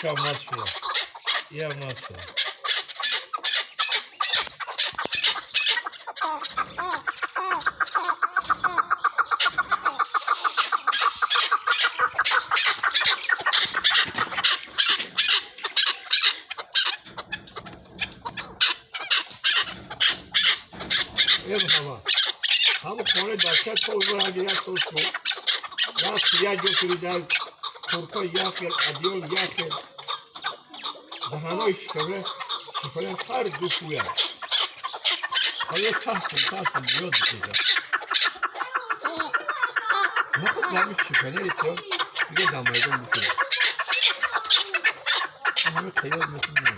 Ишам маст шуда, иам маст шуда. Е, Муҳаммад, ҳама хонаи бача то як сол шуд, як як ҷо шурида, курта як хел, одеял як хел, даҳанои шикара шикара, ҳар ду шӯя. Ҳая, таҳсин, таҳсин зиёд бикеда. Наход нами шиканаи то дига дар майдон бикунад. Ҳама тайёр мекунем.